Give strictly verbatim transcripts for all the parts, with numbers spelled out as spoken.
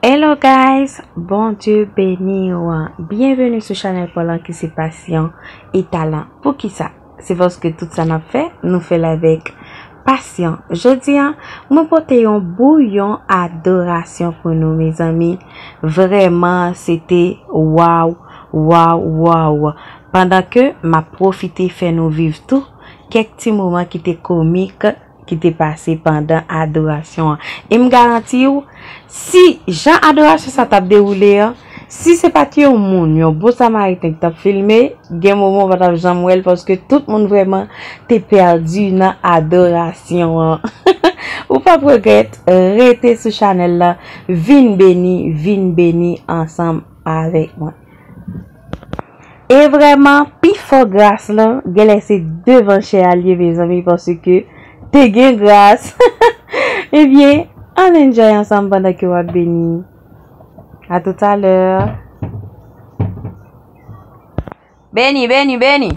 Hello guys, Bondye beni w. Byenveni sou chanèl pa w lan ki se Passion et Talent. Poukisa? Se paske tout sa n ap fè, nou fè l avèk pasyon. Jodi a, mwen pote yon bouyon adorasyon pou nou, mezanmi. Vrèman, se te waw, waw, waw. Pandan ke m ap pwofite fè nou viv tou kèk ti moman ki te komik, ki te pase pandan adorasyon an. E m garanti w, si jan adorasyon sa t ap dewoule an, si se pa t yon moun, yon bon samariten ki t ap filme, gen moman w pa t ap janm wè l, paske tout moun vrèman te pèdi nan adorasyon an. Ou p ap regrèt, rete sou chanèl la, vin beni, vin beni ansanm avèk mwen. E vrèman, pi fò gras lan, genlè se devan chè a l ye, mezanmi, paske te gen gras. Ebyen, ann enjoy ansanm pandan ke w ap beni. A toutalè. Beni, beni, beni.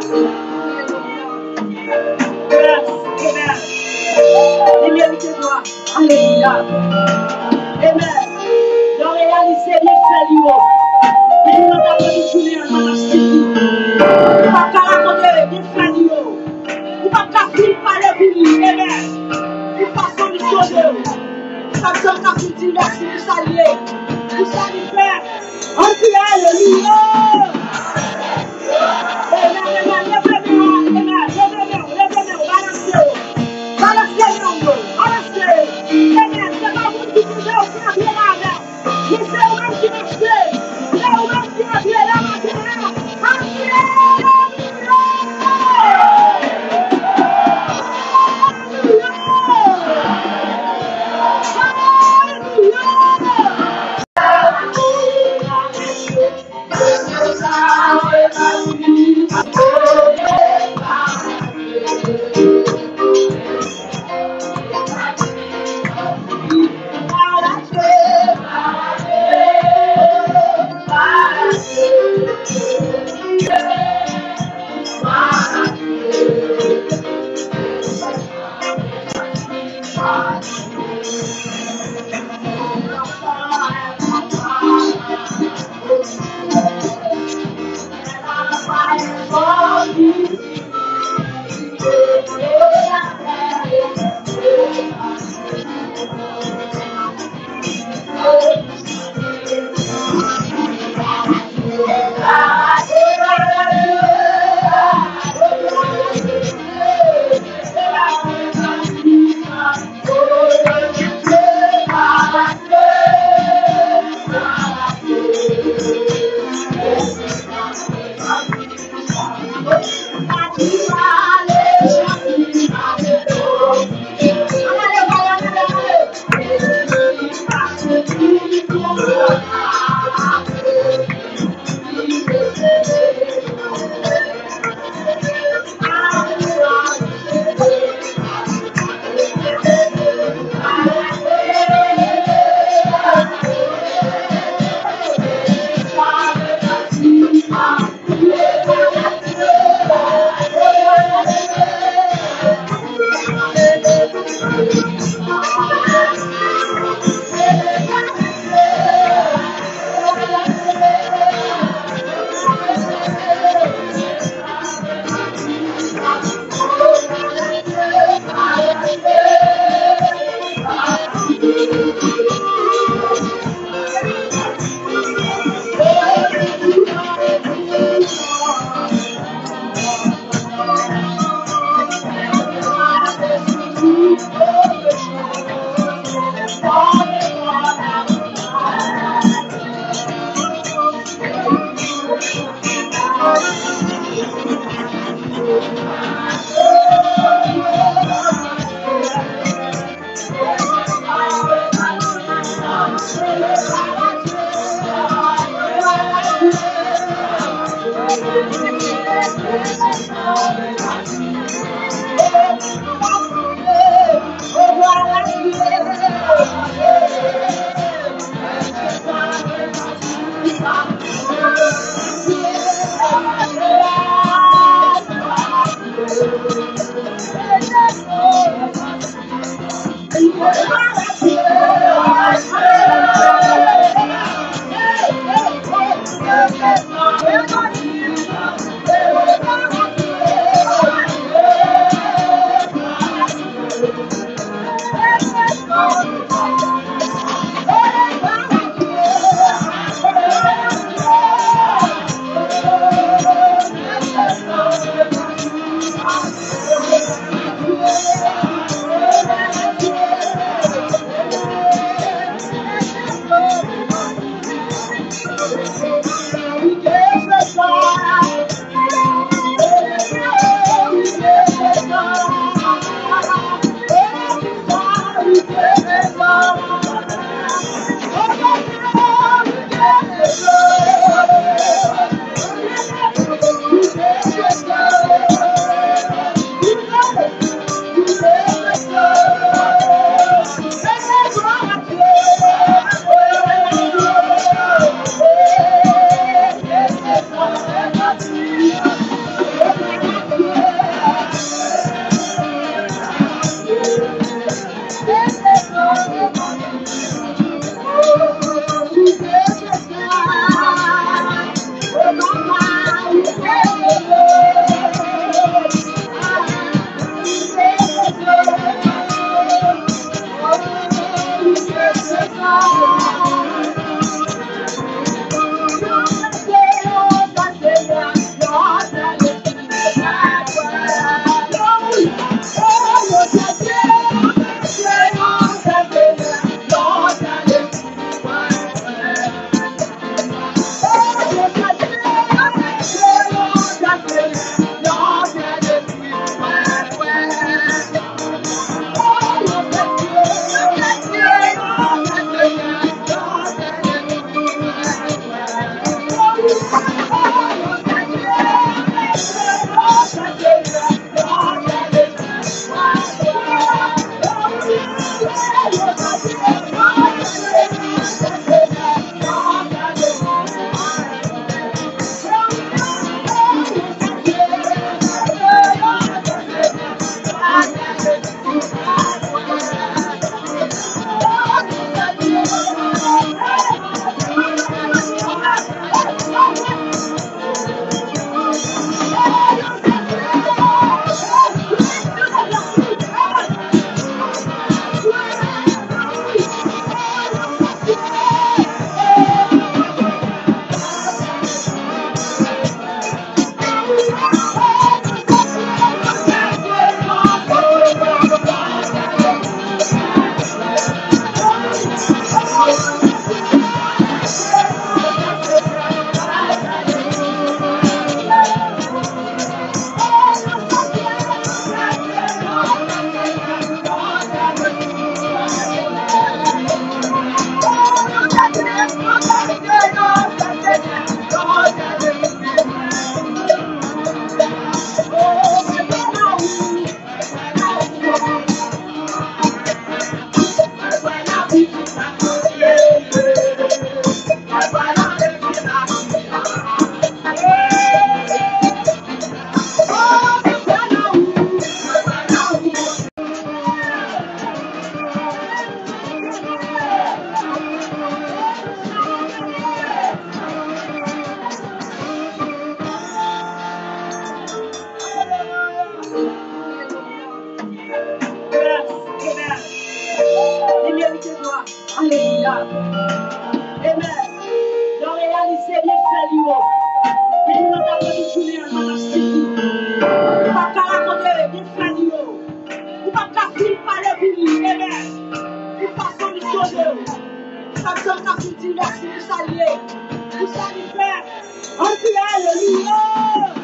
Amen. Amen. Li merite glwa. Alelouya. Amen. Lè w reyalize byenfè li yo, men nou pa ka konn jounen an nan Jezi. Ou pa ka rakonte byenfè li yo. Ou p ap ka fin pale pou li. Amen. Pou fason li sove w. Ou p ap janm ka fin di l mèsi pou sa li ye, pou sa li fè. Ann kriye alelouya. Amen, amen. Leve men w, amen. Leve men w, leve men w, balanse w. Balanse men w yo, balanse. Amen. Se pa moun ki touche w, frape l avè l. Men se ou menm ki mache. Se ou menm ki antre la maten an. Antre! Alelouya! Alelouya! Sa k fè w ka di mèsi pou sa l ye. Pou sa li fè. Ann kriye alelouya.